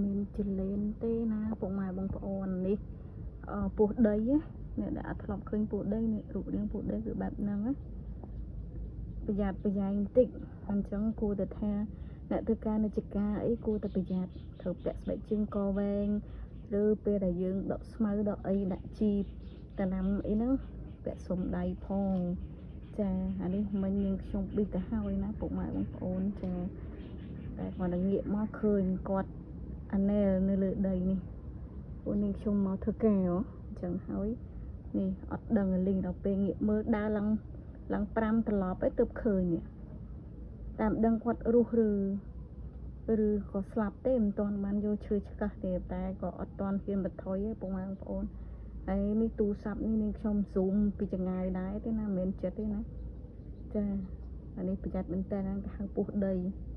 មានចលែនទេណាពុកម៉ែបងប្អូននេះអឺពស់ដីណាអ្នកដែលអត់ធ្លាប់ឃើញពស់ដីនេះរូបរាងពស់ដីគឺបែបហ្នឹងណាប្រយ័ត្នប្រយែងបន្តិចអញ្ចឹងគួរតែថាអ្នកធ្វើការនៅចការអីគួរតែប្រយ័ត្នត្រូវពាក់ស្បែកជើងកវែងឬពេលដែលយើងដកស្មៅដកអីដាក់ជីតំណាំអីហ្នឹងពាក់សុំដៃផងចាអានេះមិញយើងខ្ញុំប៊ីសទៅហើយណាពុកម៉ែបងប្អូនចាតែគាត់តែងាកមកឃើញគាត់អាណែលនៅលើដីនេះពួកនាងខ្ញុំមកធ្វើការហ៎អញ្ចឹងហើយនេះអត់ដឹងលីងដល់ពេលងាកមើលដើរឡើងឡើង5ត្រឡប់ឯងទើបឃើញនេះតាមដឹងគាត់រស់ឬឬក៏ស្លាប់ទេមិនទាន់បានយកឈើឆ្កឹះទេតែក៏អត់ទាន់ហ៊ានបន្ថយទេពុកម៉ែបងប្អូនហើយនេះទូរស័ព្ទនេះនាងខ្ញុំ zoom ពីចង្ងាយដែរទេណាមិនមែនចិត្តទេណាចាអានេះប្រយ័ត្នមែនតើគេហៅពស់ដី។